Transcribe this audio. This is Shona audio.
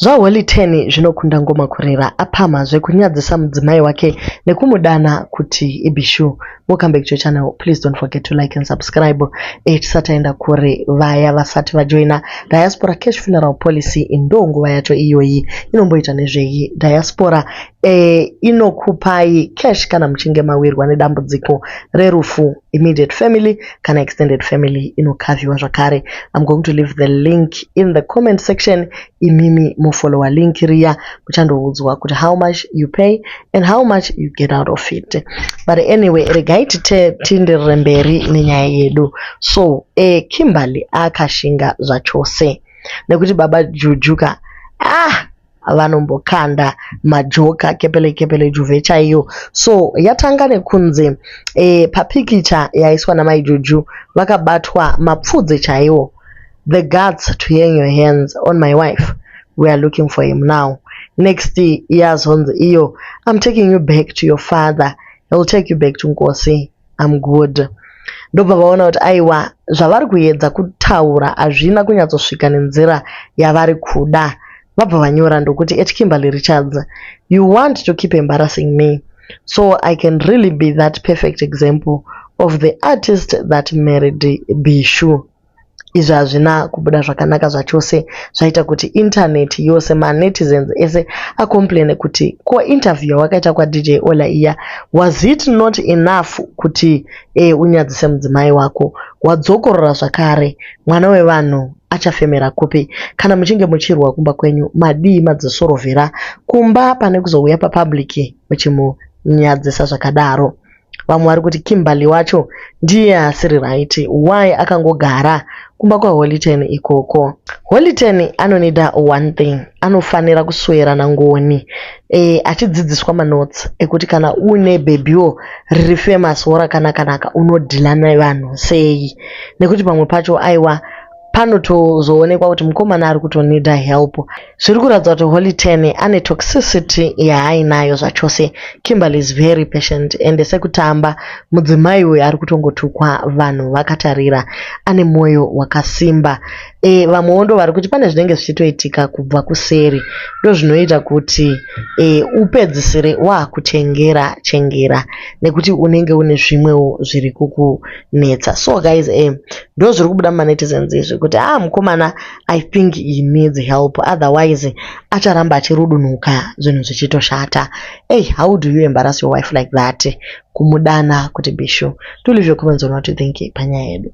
ZvaHoly Ten zvinokunda ngoma kurira apamhazve kunyadzisa mudzimai wake nekumudana kuti ibhishu. Welcome back to your channel. Please don't forget to like and subscribe. Tisati taenda kure, vaya vasati vajoina Diaspora Cash Funeral Policy, ndo nguva yacho iyoyi. Inomboita nezvei Diaspora? Inokupai cash kana muchinge mawirwa nedambudziko rerufu, immediate family kana extended family inokavhiwa zvakare. I'm going to leave the link in the comment section. Imimi mufollowa link riya, muchandoudzwa kuti how much you pay and how much you get out of it. But anyway, regai tienderere mberi nenyaya yedu. So Kimberly akashinga zvachose nekuti baba Jujuka vanombokanda majoka kepele kepele juve chaiyo. So yatanga nekunzi papikicha yaiswa namai Juju vakabatwa mapfudzi chaiwo. "The guts to hang your hands on my wife. We are looking for him now." Next yazonzi iyo, "I'm taking you back to your father. He'll take you back to Nkosi. I'm good." Ndobva vaona kuti aiwa, zvavari kuedza kutaura hazvina kunyatsosvika nenzira yavari kuda. Vabva vanyora ndokuti, "At Kimberly Richards, you want to keep embarrassing me so I can really be that perfect example of the artist that married bishu." Izvi hazvina kubuda zvakanaka zvachose. Zvaita kuti intaneti yose, manetizens ese acomplaine kuti ko interview yawakaita kwaDJ Ola iya, was it not enough kuti unyadzise mudzimai wako? Wadzokorora zvakare. Mwana wevanhu achafemera kupi? Kana muchinge muchirwa kumba kwenyu, madii madzisorovhera kumba pane kuzouya papublic muchimunyadzisa zvakadaro? Vamwe vari kuti Kimberly wacho ndiye asiri right. Why akangogara kumba kwaHoly Ten ikoko? Holy Ten anonida one thing: anofanira kuswera naNgoni achidzidziswa manotes ekuti kana une bhebhiwo riri famous wo rakanaka-naka, unodeala nevanhu sei, nekuti pamwe pacho aiwa, panotozoonekwa kuti mukomana ari kutonida help. Zviri kuratidza kuti Holy Ten ane toxicity yaainayo zvachose. Kimberly is very patient ende sekutamba mudzimai uyu ari kutongotukwa vanhu vakatarira. Ane mwoyo wakasimba. Vamwewo ndo vari kuti pane zvinenge zvichitoitika kubva kuseri, ndo zvinoita kuti upedzisire wakuchengera chengera nekuti unenge une zvimwewo zviri kukunetsa. So guys, ndo zviri kubuda mumanetizens izvi kuti mukomana, I think he needs help, otherwise acharamba achirudunuka zvinhu zvichitoshata. Hey, how do you embarrass your wife like that, kumudana kuti bishu? Do leave your comments on what you think panyaya yedu.